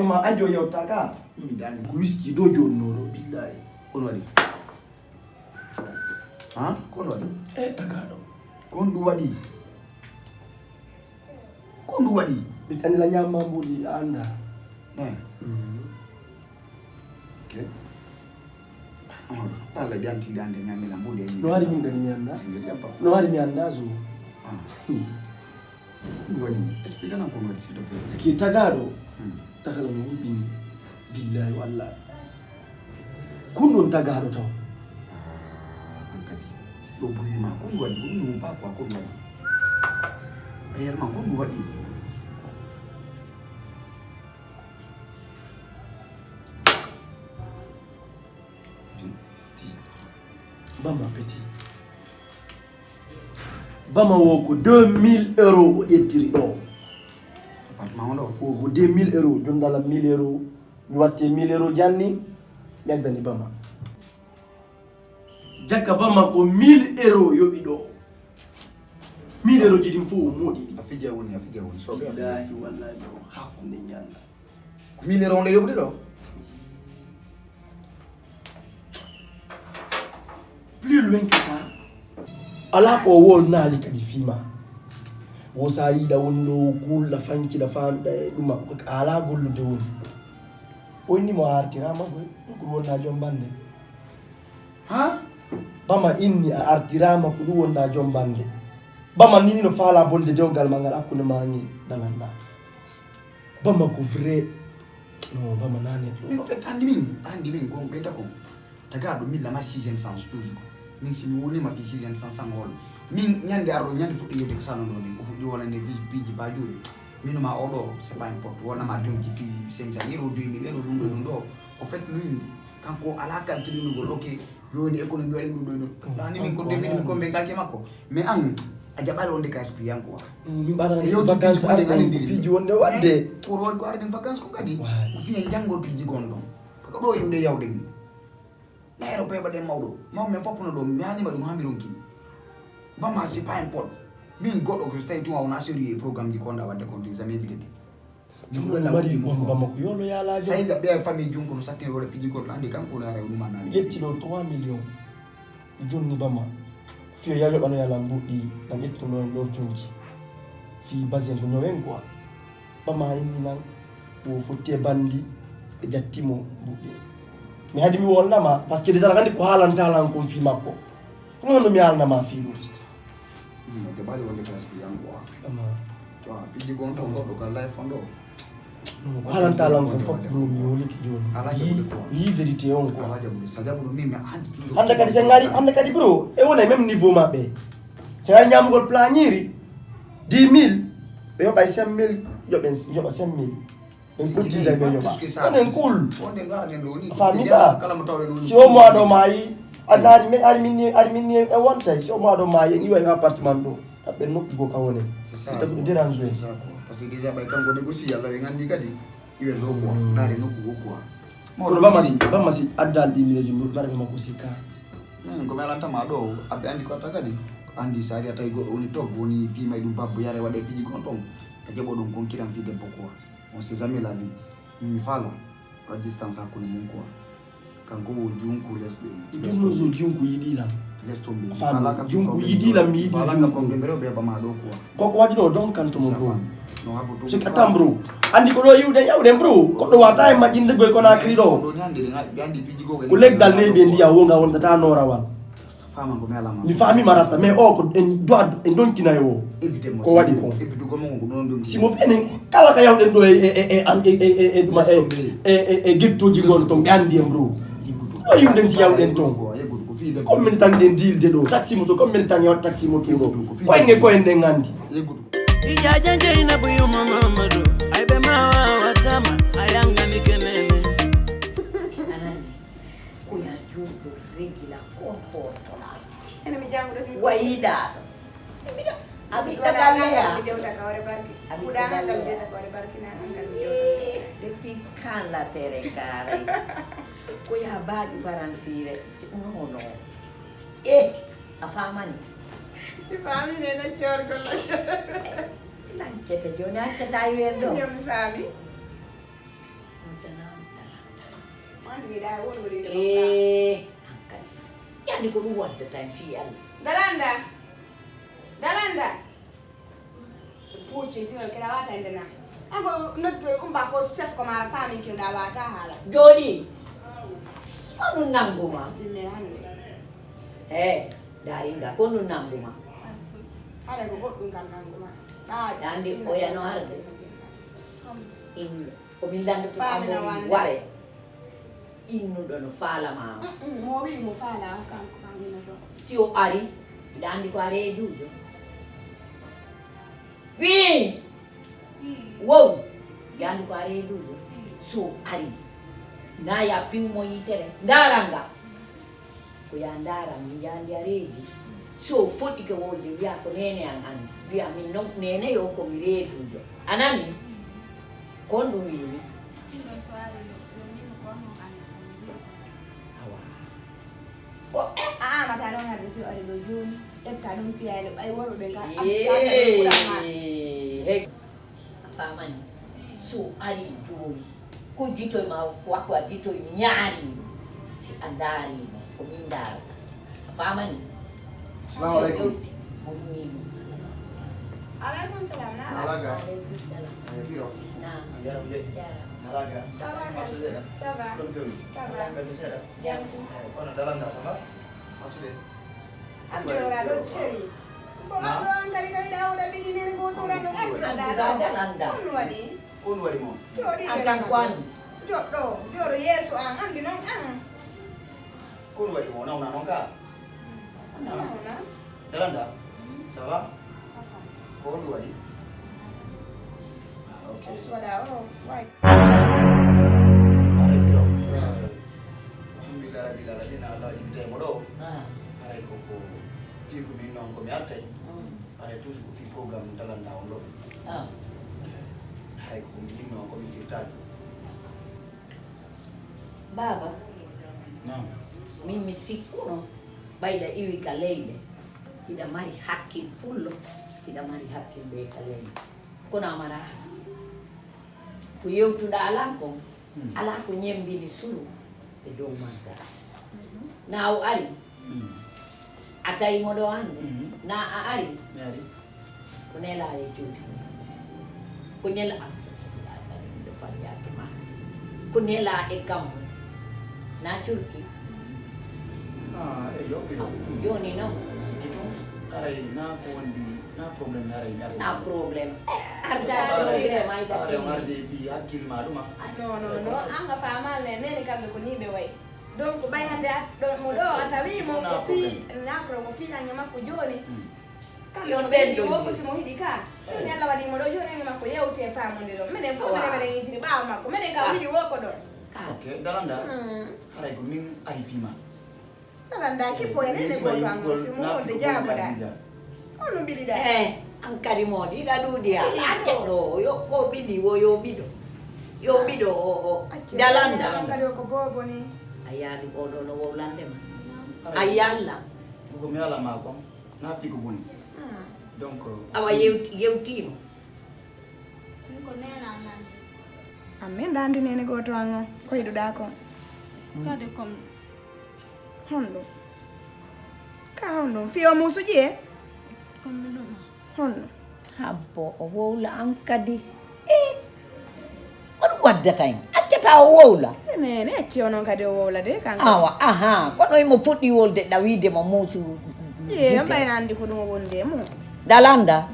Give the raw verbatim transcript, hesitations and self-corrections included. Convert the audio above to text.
Ma anjo yewta ka. Min dani ko wiski do jonno do billahi. Kono waɗi. Ha? Kono waɗi. E tagaɗo. Kon ɗum waɗi. Kon ɗum waɗi. Ɓe tani la ñamma mbuɗi a anda. Eh. Mm. Ok. Amadu, Allah janti dande ñammi la mbuɗi. No hari min kadi mi anda. Singiri abba. No hari mi anda so. Ah. Ko ɗum waɗi? Explique nan ko ɗum waɗi, s'il te plaît. Saki tagaɗo. Hmm. Tagaɗo no huɓɓini. Billahi wallahi. Kun ɗon tagaɗo taw. Ah, an kadi. Ɗo buyima. Ko ɗum waɗi? Ko ɗum non pas quoi? Ko ɗum waɗi? Réellement, ko ɗum waɗi? Bama petit. Bama wo ko deux mille euros o ƴettiri ɗo. Appartement on ɗo? Wo ko deux mille euros. Jondala mille euros. Mi watti mille euros janni. Mi addani Bama. Jakka Bama ko mille euros yoɓi ɗo. Mille euros ji ɗin fof o moɗi ɗi. A fija woni, a fija woni. Soɓe a fija. Billahi wallahi ɗo hakkunde ñalla. Ko mille euros on ɗo yoɓude ɗo? Plus loin que ça. Ala ko wol naali kadi fima. Wo sa yiɗa woni ɗo kulla fankila famɗa e ɗuma. Ala gollude woni. O inni mo a artirama koy. Ɗum ko wonna jombande. Ha? Bama inni a artirama ko ɗum wonɗa jombande. Bama nini no faala bonde dewgal ma ngal hakkunde ma ngi dalanɗa. Bama ko vrai. No, Bama nane. Min en fait andi min, andi min gon ɓeyta ko. Taga ɗo min lamar sixième sens toujours. Min si mi wonima fi sixième sens sangol. Min ñande arɗo ñande fuɗɗi yewde ko salon ɗo ni. O fuɗɗi wonande fi piiji bajure. Min ma oɗo c'est pas important. Wonama jonki fi cinq cents euros, deux mille euros ɗum ɗo ɗum ɗo. O fait lui kanko ala calculinugol ok. Joni économie waɗi ɗum ɗo ɗum. Ɗani min ko deux mille ko mbe gake makko. Mais an a jaɓali wonde ka esprit an quoi. Min mbaɗa e yewti vacances piiji arde wonde wadde. Pour won ko arde vacances ko kadi. Ko fiye jangol piiji gon ɗon. Ko ɗo yewde yawde min. Na ero peɓa ɗen mawɗo. Maw men foppuno ɗo mi anima ɗum hamironki. Bama c'est pas important. Min goɗɗo ko so tawi tuma wona sérieux e programme ji konda wadde kon des amis vidéo. Min ɗum walla mari ɗum bon ko Bamako yolo yalajo. Sayda ɓe famille junko no sakkene wala piji goto andi kanko wona ara ɗum anani. Yetti ɗo trois millions. Jonni Bama. Fiyo yaw yoɓano yala mbuɗɗi na ƴettuno en ɗo jonji. Fi basin ko ñowen quoi. Bama inni nan o fotti e bandi ɓe jatti mo mbuɗɗi. Mi hadi mi wolnama parce que déjà na kandi ko haalanta lan kon fi makko. Ko honno mi haalnama fi ɗum. Ɓe jaɓaali wonde classe piyanko a. Ama. To a piji gon ton goɗɗo ka life on ɗo. Ko haalanta lan kon fof ɗo mi woliki joni. Ala jaɓude quoi. Yi vérité on quoi. Ala jaɓude sa jaɓude min mi andi toujours. Hande kadi sen ngari hande kadi bro e wona e même niveau maɓɓe. Sen ngari ñamugol planiri dix mille ɓe yoɓa e cinq mille yoɓen yoɓa cinq mille. En cotisay ɓe yoɓa on en cool. Famita si o mois ɗo mayi annaari min ari minni ari minni e wontay si o mois ɗo mayi en iwa e appartement ɗo aɓɓen nokku goo ka wonen ita ko dérange en. Parce que déjà ɓay kanko négocie allah ɓe gandi kadi iwe ɗo quoi naari nokku goo quoi. Kono bamasi bamasi addal ɗi mileji mbaɗa ɓe makko sikka. Min ko mi alantama ɗo aɓɓe andi ko atta kadi andi sa ari a tawi goɗɗo woni toggo woni fima e ɗum babbo yare waɗe piiji gon ton a jaɓo ɗum kon kiran fi debbo quoi. On sait jamais la vie. Min mi faala a distance hakkunde mum quoi. Kanko wo junku les junku so junku yiɗi lam les tombe mi faala ka junku yiɗi lam mi yiɗi junku problème ɓe ɓe bama ɗo quoi. Koko waɗi ɗo donc kanto mo bro. C'est que attends bro andi ko ɗo yiwde yawde bro goɗɗo wata e majjinde goy kono akri ɗo. Ɗo ni andi ɓe andi piiji go ko leggal ne ɓe ndiya wonga wonta ta norawal. Mi faamima rasta mais o ko en doit en donkinayo o ko waɗi ko simo fenen kala ka yawɗen ɗo e gettoji gon ton ɓe andi en bro ɗo yimɗen si yawɗen ton comme min tan ɗen dilde ɗo taxi moto comme min tan yawta taxi moto ɗo koyge koyen ɗen andi. Ijaja jeynabu yuma mamadu ayɓe ma wawatama a yangani kenene. Koya juuɗo regila kon hortoɗa. Ene mi jangude si wayiɗaɗo. Simiɗo. A ɓiɗɗo galleya. Mi jewta ka hore barki. A ɓiɗɗo galleya. Kuɗagal jewta ka hore barki na angal mi jewta. Depuis quand la tere kare? Ko ya baɗi faransire. Non non. Eh, a famani. Mi famine na corgol. Lancete joni accata e wer ɗo. Mi fami. Mbiɗa wonde ɗo. Eh, an kadi. Yandi ko ɗum waddata en fii Allah. Dalanda. Dalanda. Pucci tinol kira wata ende na. Ako noddo umba ko sef ko mara fami ki nda wata hala. Joni. Onu nanguma. Jimme hande. Eh, daringa ko nu nanguma. Hare ko goɗɗum kan nanguma. Ba Yandi oya no harde. In o min lando to Fami na amoni wande. Ware. Innuɗo no faalama. Mm, mm, mo wi mo faala kanko kan ina ɗo. Si o ari, mbiɗa anndi ko a reedujo. Wi! Wow! Mbiɗa anndi ko a reedujo. So ari, na ya piw mo yitere. Ndaara nga. Ko ya ndaara mi ya ndi a reedi. So fuɗɗike wolde wiya ko nene an anndi. Wiya min non nene yo ko mi reedujo. A nani? Kon ɗum wini? Ɗin ɗon so ari ɗo, yo min ko honno anndi. Awa. Ko a amata ɗon hade si o ari ɗo jooni, ƴetta ɗum piyayɗo, ɓay worɓe ɓe nga amata ɗum ɓuran ma. Hey. A famani? So ari jooni, ko jitoy ma, ko wakko a jitoy ñaari. Si a ndaari mo, ko min ndaarata. A famani? Assalamu alaikum. Alaikum salam. Na ala ga? Alaikum salam. Ay biro. Na. Yaram de. Yaram. Na ala ga? Ça va, merci. Ça va. Kon fewi. Ça va. Merci. Jam. Ay kono dalanda ça va? Masude. Abdi ora do chéri. Ko abdo an kadi kay da wada bidi nen ko to rano. Abdi da dalanda. Kon wadi. Kon wadi mo. Jodi. Akan kwan. Joddo. Joro yeso an andi non an. Kon waɗi mo nawna noon ka? Nawna. Nawna. Dalanda. Ça va? Ko honɗum waɗi? Ah, ok. Soda o way. Ara biro. Alhamdulillah rabbil alamin, Allah yimte mo ɗo. Haray ko ko fii ko min noon ko mi artay. Haray toujours ko fii programme dalanda on ɗo. Haray ko ko mi yinno ko mi firtaade. Baaba, min mi sikkuno ɓayda iwi ka leyɗe, hiɗa mari hakkil pullo, hiɗa mari hakkil ɓe ka leyɗe. Kono a mara ko yewtuɗa alan kon, ala ko ñembini suru e dow maggal. Na o ari, a tawi mo ɗo hannde? Na a ari? Mi ari. Ko nelaa e juuti. Ko nelaa, astagfirullah, ɗum ɗo falyaaki ma. Ko nelaa e kam. Na curki. Ah, e yo, yo. Jooni noon. Sikki tun, aray, na ko wondi, na problème, aray, aray. Na problème. Eh, ardaade sire may da. Aray, on arde fi hakkil ma ɗuma. Non, non, non, an ka faamal ne, nene kamɓe ko nii ɓe wayi. Donc, ɓay hannde a, ɗo, mo ɗo, a tawi mo ko fii, na ko, ko fii hannde makko jooni. Kamɓe ko ɓen ɗon wokko si mo hiɗi ka. Ɗum Yalla waɗi mo ɗo jooni e makko yewte faamude ɗon. Minen fof minen minen yintini ɓaawo makko. Minen kam hiɗi wokko ɗon. Ok, dalanda. Haray ko min ari fima. Dalanda kippo e nene goto an o si mo wonde jaaboɗa. On no mbiɗiɗa. Eh, an kadi mo ɗiɗa ɗuuɗi a. Acca ɗo yo ko ɓiɗi wo yo ɓiɗo. Yo ɓiɗo o o. Dalanda. Kadi o ko bobo ni. A yaali oɗo no wowlande ma. A yalla. Ko mi ala ma kon. Na fi ko boni. Donc, awa yewti yewtino. Min ko nena nan. Amin dandi nene goto an o ko yiɗuɗa kon. Kadi kon. Honɗum? Ka honɗum fiyo musuji e? Kon mi ɗum. Honɗum? Habbo o wowla an kadi. Eh, on waddata en accata o wowla. Nene acci onon kadi o wowla de kan. Awa aha kono imo fuɗɗi wolde ɗawide mo muusu. Ye mbayna andi ko ɗum o wonde mo. Dalanda.